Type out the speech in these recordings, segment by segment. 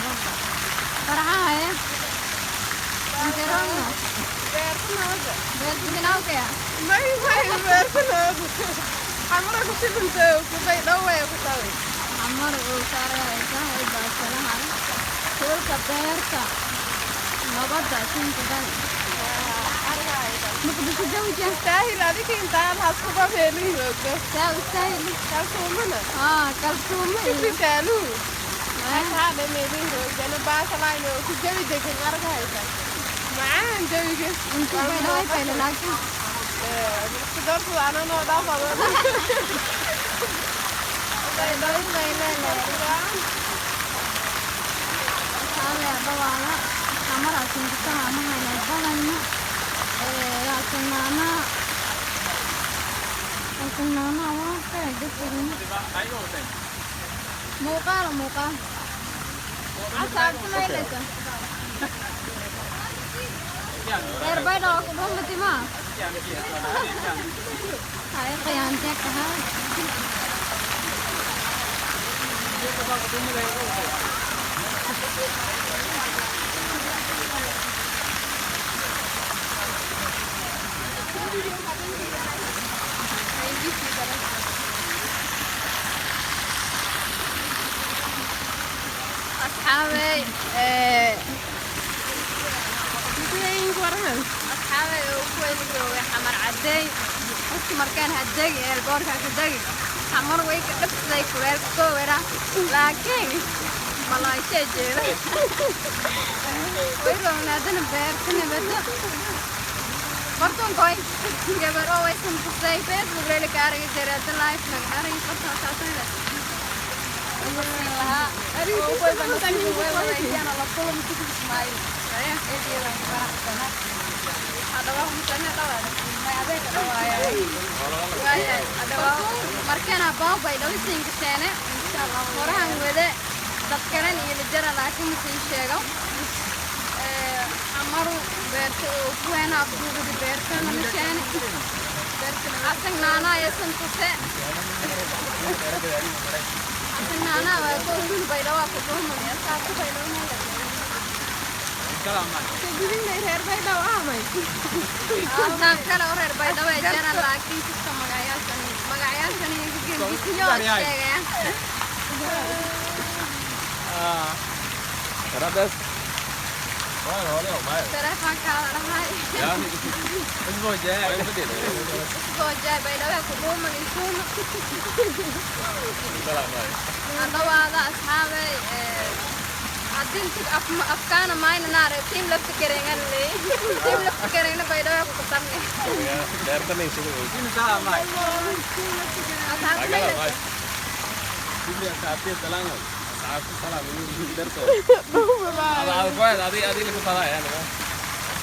Badanba farxahaye interono. Beerta nabada. Beerta binawkaya. May may beerta nabada. Xamara ku shidanta ku bay dhaway ku taway. Xamar uu saaraysa way baasalahan kulka beerta nabadda sinka dhan Muqdisho jawja. Istaahil adika intaan haskuba meelin joogto. Saa ustaahil. Kalsuumana. Aa, kalsuumo iyo Sitaalu. Asxaabta meelin joogtana baasalayn ku jawi degan argahaysa. Macaan jawiga. Intuu bay dhaway fayla laakiin. Doortu ananoo dhaafado. Bay bay leedahay. Asxaabta dhawaana xamar asin ku salaamahayna badanna asin naana asin naana waa ka dadka muuqaal muuqaal asxaabta mayleysa reer Baydhabo ku dhuumati ma hay khiyaantee kahaa. Asxaabey asxaabey oo ku weyli joogay Xamar Cadeey qofki markaan hadegi eelboorka ka degi Xamar way ka dhabsaday kuleelka koowera laakiin malaayshee jeeda way roognaadana beerta nabadda fartunkoy gabar oo waysan tusay Facebook leeli ka aragi jiray live naga aragi fartan saasayda lahaa markana baabay dhawisinka sheene horahan wade dadkalan iyo lijara laakiin masii sheego amaru beerta oo kuweena abduugadi beertana masheene asan naana yasan tuse asan naana waa ko sun baydhawa ku dhuumay asaabta baydhawa Gudinay reer Baydhabo ahmay. Asaab kale oo reer Baydhabo ay jiraan laakiin kasta magacayaashan magacayaashan iyo gengisiyo sheegayaan. Telefoonkaada dhahay. Isboo jaay Baydhabo ku dhuuman isuuna. Hadhawaada asxaabay haddii inta afkaana mayna naare tiim lafta karengan leey tiim lafta karengna Baydhabo ku qatarne. Asxaabta mayleysa.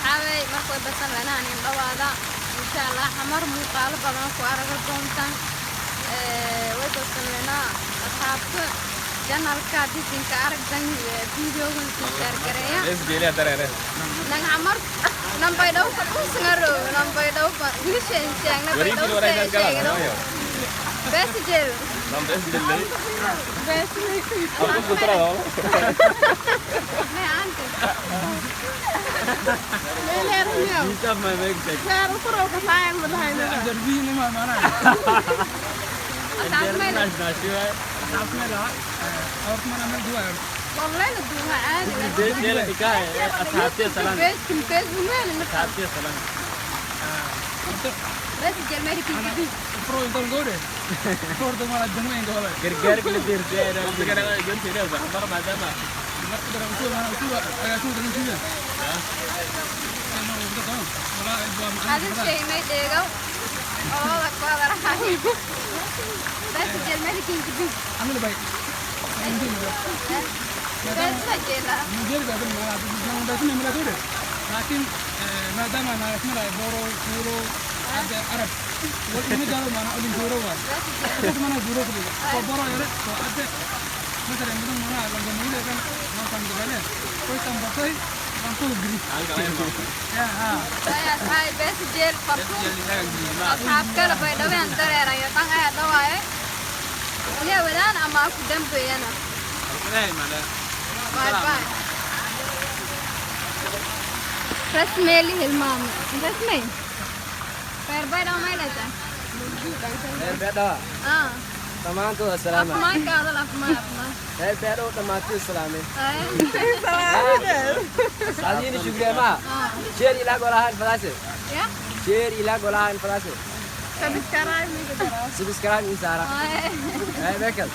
Asxaabay marka way basan lanaan in dhawaada insha Allah Xamar muuqaalo badan ku araga doontaan way basan lanaa asxaabta janalka disinka aragdan videogan sii share gareeya nang Xamar nan Baydhabo ka dhunsanaro nan Baydhabo wiilasheen sheegna Baydhabo sheegno bes jeel may ante. Reer furow ka saayan ma lahayna. Asxaabta mayleysa والله duuha caadi Facebook Facebook meel bes jeel meel kinkibi. Hadin shay may dheegow oo ku hadalahay bes jeel meel kinkibi bes ma jeela. لكن ما دام انا اسمها بورو كورو عبد عرب والمجال ما انا اقول كورو بس ما انا كورو بورو يا عبد مثلا بدون ما انا لما نقول كان ما كان قبله كويس كان بطي كان كل جري يا ها. Asxaabay bes jeel fartuun asxaab kale Baydhabo aan dareerayo dhan ayaa dhawaaye inay wadaan ama ku dambeeyana. Bye bye. Rasmeeli hilmaame. Rasmey. Reer Baydhabo may leedahay? Reer Baydhabo. Ah. Dhammaantood salaama. Afmaanka hadal, afmaan, afmaan. Reer Baydhabo dhammaantood salaamay. Ay. Adiina shukriya ma. Ah. Share ilaa golahan falaase. Ya? Share ilaa golahan falaase. Subscribe. Subscribe in saara. Ay. Ay bekal.